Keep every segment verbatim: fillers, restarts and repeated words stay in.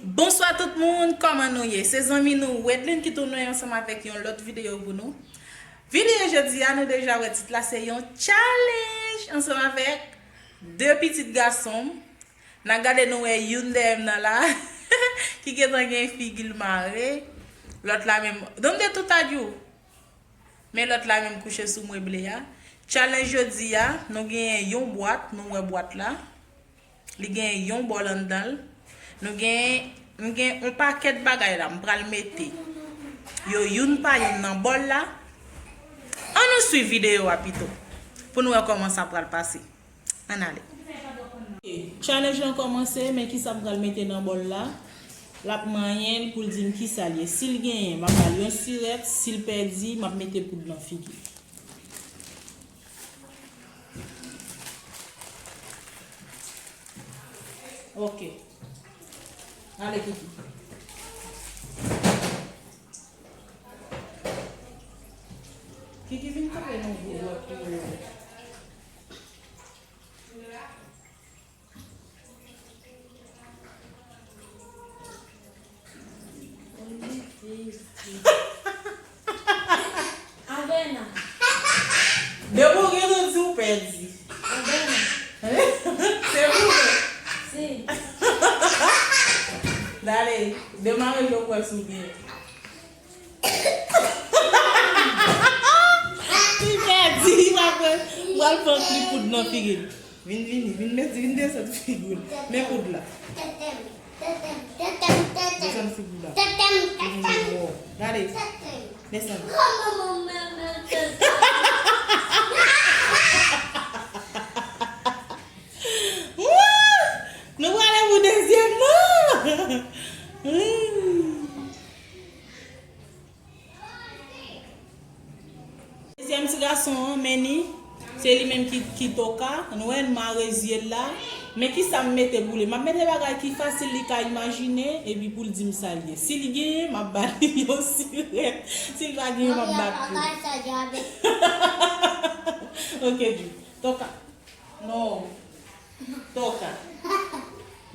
Bonswa tout moun, kòman nou ye? Se zanmi nou Wedlin ki tounen ansanm avèk yon lòt videyo pou nou. Videyo jodi a, nou deja wè tit la, se yon challenge ansanm avèk de pitit gason m. N a gade nou wè youn dèyè m nan la, ki gentan gen figi l mare. Lòt la menm, donde tu estás? Men lòt la menm kouche sou mweble a. Challenge jodi a, nou genyen yon bwat, nou wè bwat la. Li genyen yon bòl anndan l. Nou genyen, m gen yon pakèt bagay la, m pral mete yo youn pa youn nan bòl la. Ann nou swiv videyo a pito, pou nou wè kòman sa pral pase. Ann ale. Ok, challenge lan kòmanse, men kisa m pral mete nan bòl la. L ap manyen l pou l di m kisa l ye. Si l genyen, m ap ba l yon sirèt. Si l pèdi, m ap mete poud nan figi l. Ok. Ale, Kiki. Kiki, vin kanpe nan gwo bwat pou yo. Avena. Depi w gen nou di w pèdi. Avena. Se vre. Si. Dale, demare jwe w wè si w gen. Li pèdi, li pa pran. Pral pran ti poud nan figi l. Vin vini, vin mete, vin desann figi l. Men poud la. Desann figi l la. Vin vini. Gade. Desann. Nou prale pou dezyèm nan. Hmm. Dezyèm ti gason an, men ni, se li menm ki, ki toka. Nou wè, l mare zye l la. Men kisa m mete pou li? M ap mete bagay ki fasil, li ka imajine, epi pou l di m sa l ye. Si l genyen, m ap ba li yon sirèt. Si l pa genyen, m ap bat li. Ok, Ju. Toka. No. Toka.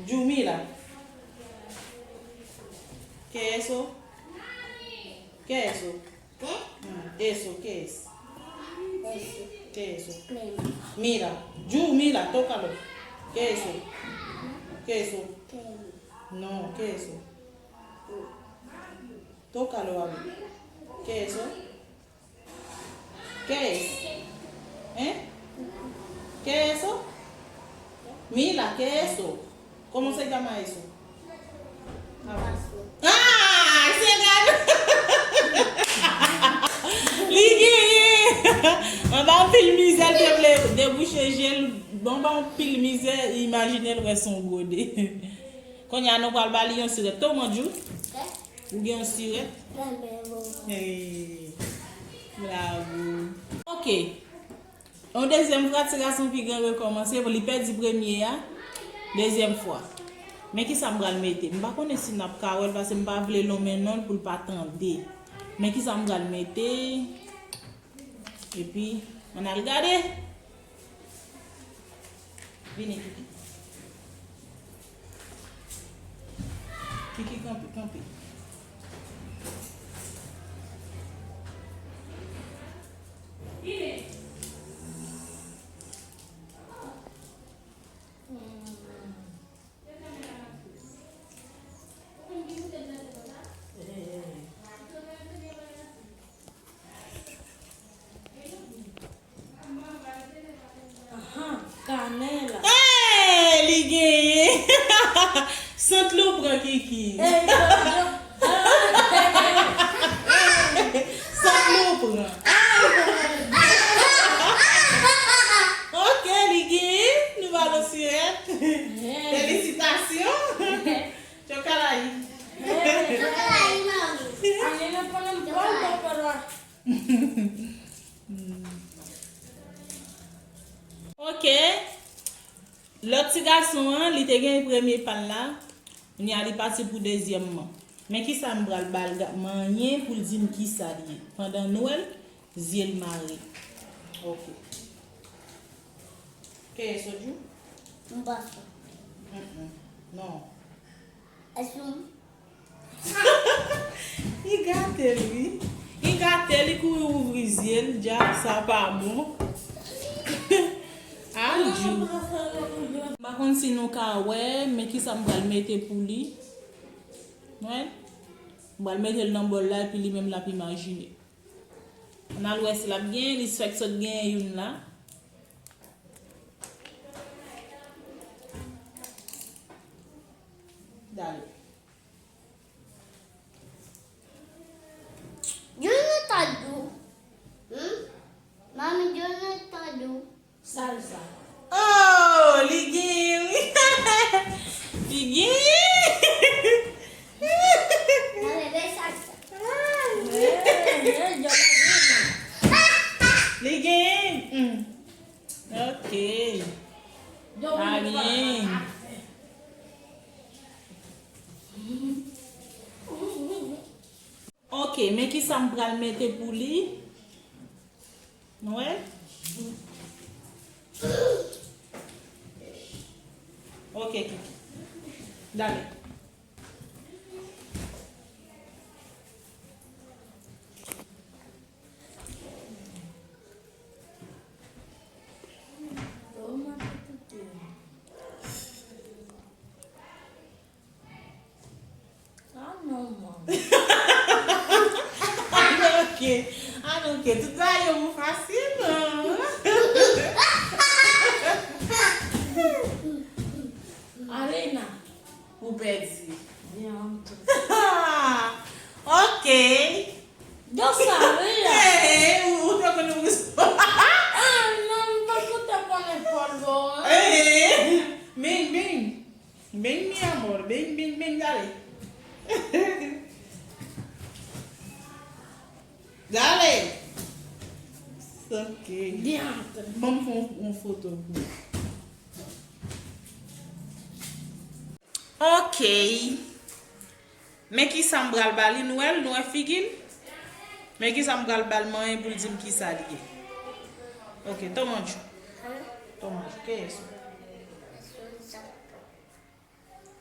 Jumila. ¿Qué es eso? ¿Qué es eso? ¿Qué? Mm, eso, ¿qué es? Eso. ¿Qué es eso? Crema. Mira, Jumila, tócalo. ¿Qué es eso? ¿Qué es eso? Crema. No, ¿qué es eso? Tócalo, a ver. ¿Qué es eso? ¿Qué es? ¿Eh? ¿Qué es eso? Mila, ¿qué es eso? ¿Cómo se llama eso? Ah, se gade. Li genyen. Anba anpil mizè, l te vle debouche je l. Bon, anba anpil mizè, imajine l wè se yon gode. Kounye a, nou pral ba li yon sirèt. Toma, Ju. Ou gen yon sirèt? Hey, bravo. Ok. Yon dezyèm fwa, ti gason pi gran rekòmanse. Bon, li pèdi premye a. Dezyèm fwa. Men kisa m pral mete? M pa konnen si n ap ka wè l, paske m pa vle lonmen non l pou l pa tande. Men kisa m pral mete? Epi, ann al gade. Vini, Kiki. Kiki, kanpe, kanpe. Ahan, kanèl. Hey, li genyen. Sant li w pran, Kiki. Hey, yo, yo. Sant li w pran. Ok, li genyen. Nou ba l yon sirèt. Hey. Felisitasyon. Chokalayi. Hey. Chokalayi, mami. Anene pwene m pran papa la. Ok. Lòt ti gason an, li te gen premye pa l la. Kounye a, li pati pou dezyèm man. Men kisa m pral ba l ga-, manyen pou l di m kisa l ye. Pandan nou wè l, zye l mare. Ok. ¿Qué es eso, Ju? Un vaso. Mm-mm. No. Li gate l, wi. Li gate l, li kouri ouvri zye l, djab, sa pa bon. Adjou. M pa konn si nou ka wè, men kisa m pral mete pou li. Wè? M pral mete l nan bòl la, epi li menm l ap imajine. Ann al wè si l ap genyen, li fèk sot genyen youn la. Dale. Yo nou ta dou. Hmm? Mami, yo nou ta dou. Salsa. Oh, li gen, wi. Li gen. Mami, bay salsa. Li gen. Hmm. Ok. Pa gen. Ok, men kisa m pral mete pou li? Nou wè? Ok, Kiki. Dale. Ah non, man. Ah non, ok. Ah non, ok. Tout bagay yo pou fasil, non? Alena. Ou pèdi. Byen, an tou. Ok. Yo sa, wi, la. Eh, eh, ou, ou te konnen pou sa. Ah, non, m pa kontan konnen Pòl, bon. Eh, eh. Bing, bing. Bing, mi amor. Bing, bing, bing, dale. Dale. Ok. Byen. Ban m fè yon, yon foto pou ou. Ok. Men kisa m pral ba li, nou wè l, nou wè figi l? Men kisa m pral ba l manyen pou l di m kisa li ye. Ok, toma yo. Toma yo, que es eso?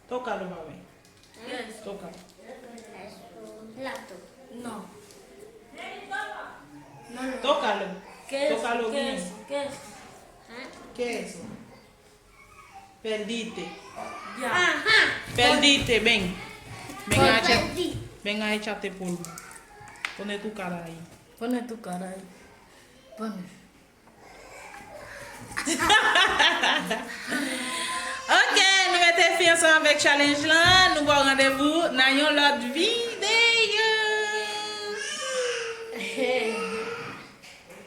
Tócalo, mami. Tócalo. Plato. No. No, no. Tócalo. ¿Qué es? Tócalo bien. ¿Qué es? ¿Qué es? ¿Qué es eso? Perdiste. Ya. Ajá. Perdiste, ven. Ven a echar, ven a echarte polvo. Pone tu cara ahí. Pone tu cara ahí. Pone. Ok, nou mete fin ansanm avèk challenge lan. Nou ba w randevou nan yon lòt videyo.